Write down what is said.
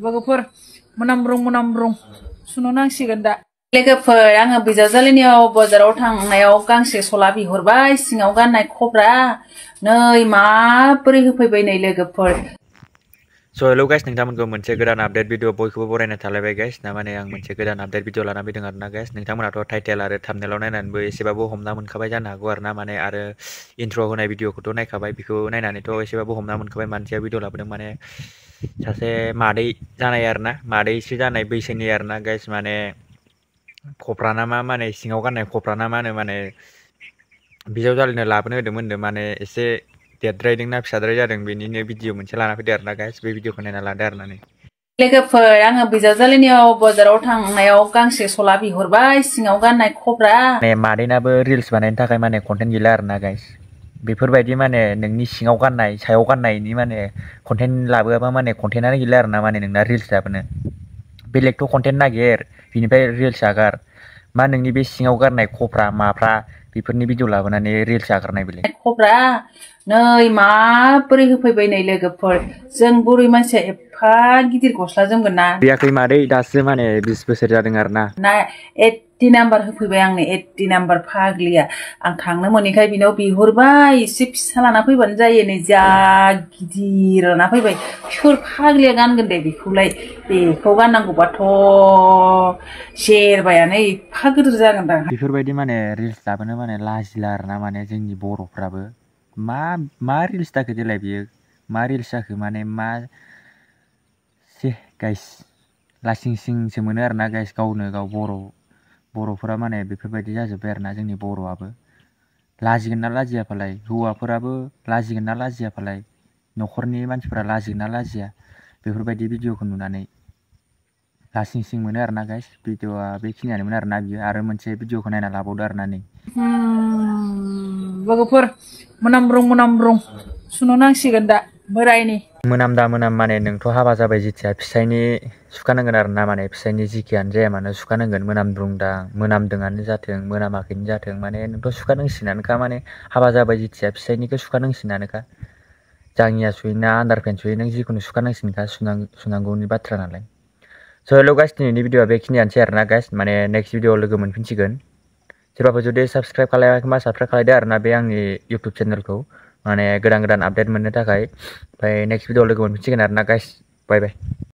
लोगोफोर मोनामब्रुं सुनो नांसिगोन दा। लोगोफोर आङो बिजावजालिनियाव बाजाराव थांनायाव गांसे सला बिहरबाय सिङाव गाननाय खब्रा नै माबोरै होफैबाय नै लोगोफोर। स' हेलौ गाइस, नोंथांमोनखौ मोनसे गोदान आपडेट भिडिअ बयखौबो बरायनाय थालायबाय गाइस। ना माने आं मोनसे गोदान आपडेट भिडिअ लाना फैदों आरो ना गाइस। नोंथांमोनाथ' टाइटेल आरो थाम्बनेलाव नायनानैबो एसेबाबो हमना मोनखाबाय जानो हागौ आरो ना माने आरो इन्ट्र' होनाय भिडिअखौथ' नायखाबाय, बेखौ नायनानैथ' एसेबाबो हमना मोनखाबाय मानसिया भिडिअ लाबोदों माने सासे मादै जानाय आरो ना, मादैसो जानाय बैसोनि आरो ना गाइस। माने खफ्रा ना मा माने सिङाव गाननाय खफ्रा ना मा होनो माने बिजावजालिनो लाबोनो होदोंमोन होनदों माने एसे देरद्रायदों ना फिसाद्राय जादों, बेनिनो भिडिअ मोनसे लाना फैदों आरो ना गाइस। बे भिडिअखौ नायना लादो आरो ना नै। लोगोफोर आङो बिजावजालिनियाव बाजाराव थांनायाव गांसे सला बिहरबाय सिङाव गाननाय खब्रा। माने मादैनाबो रिल्स बानायनो थाखाय माने कन्टेन्ट गैला आरो ना गाइस। बेफोरबायदि माने नोंनि सिङाव गाननाय सायाव गाननायनि माने कन्टेन्ट लाबोआबा माने कन्टेन्टआनो गैला आरो ना माने नोंना रिल्स लाबोनो। बेलेगथ' कन्टेन्ट नागिर, बिनिफ्राय रिल्स आगार। मा नोंनि बे सिङाव गारनाय खफ्रा माफ्रा बेफोरनि भिडिअ लाबोनानै रिल्स आगारनाय बेलाय। खब्रा नै माबोरै होफैबाय नै लोगोफोर। जों बुरै मानसिया एफा गिदिर गस्ला जोमगोन ना। फैयाखै मादै, दासो माने 20 बोसोर जादों आरो ना। 80 नाम्बार होफैबाय आंनो, 80 नाम्बार फाग्लिया। आं थांनो मोनैखाय बिनाव बिहरबाय एसे फिसा लाना फैबानो जायो, नै जा गिदिर लाना फैबाय। सोर फाग्लिया गानगोन दे बेखौलाय, बेखौ गाननांगौबाथ' जेरबायानो एफा गिदिर जागोनदां। बेफोरबायदि माने रिल्स लाबोनो माने लाजिला आरो ना माने जोंनि बर'फ्राबो। मा रिल्स जाखो देलाय बियो, मा रिल्स जाखो माने मा से गाइस। लासिं सिंसो मोनो आरो ना गाइस, गावनो गाव बर'फोरा माने बेफोरबायदि जाजोब्बाय आरो ना जोंनि बर'आबो। लाजिगोन ना लाजियाफालाय, हौवाफोराबो लाजिगोन ना लाजियाफालाय, न'खरनि मानसिफोरा लाजिगोन ना लाजिया बेफोरबायदि भिडिअखौ नुनानै। लासिं सिं मोनो आरो ना गाइस। भिडिअआ बेखिनियानोमोन आरो ना बियो, आरो मोनसे भिडिअखौ नायना लाबावदो आरो ना नै। लोगोफोर मोनामब्रुं सुनो नांसिगोन दा बोरायनि। मोनाम माने नोंथ' हाबा जाबाय जेथिया फिसायनि सुखानांगोन आरो ना माने फिसायनि जिखियानो जाया मानो सुखानांगोन। मोनामदोंआनो जाथों मोनामाखैनो जाथों माने नोंथ' सुखानांसिगोनानोखा। माने हाबा जाबाय जेथिया फिसायनिखौ सुखानांसिगोनानोखा। जाङिया सुयो ना आन्दार पेन्ट सुयो, नों जिखुनु सुखानांसिगोनखा, सुनांगौनि बाथ्रा नालाय। स' हेल' गाइस, दिनैनि भिडिअआ बेखिनियानोसै आरो ना गाइस। माने नेक्स्ट भिडिअआव लोगो मोनफिनसिगोन। सोरबाफोर जुदि साबस्क्राइब खालायाखैबा साबस्क्राइब खालायदो आरो ना बे आंनि इउटुब चेनेलखौ, माने गोदान आपडेट मोननो थाखाय। ओमफ्राय नेक्स्ट भिडिअआव लोगो मोनफिनसिगोन आरो ना गाइस। बाय बाय।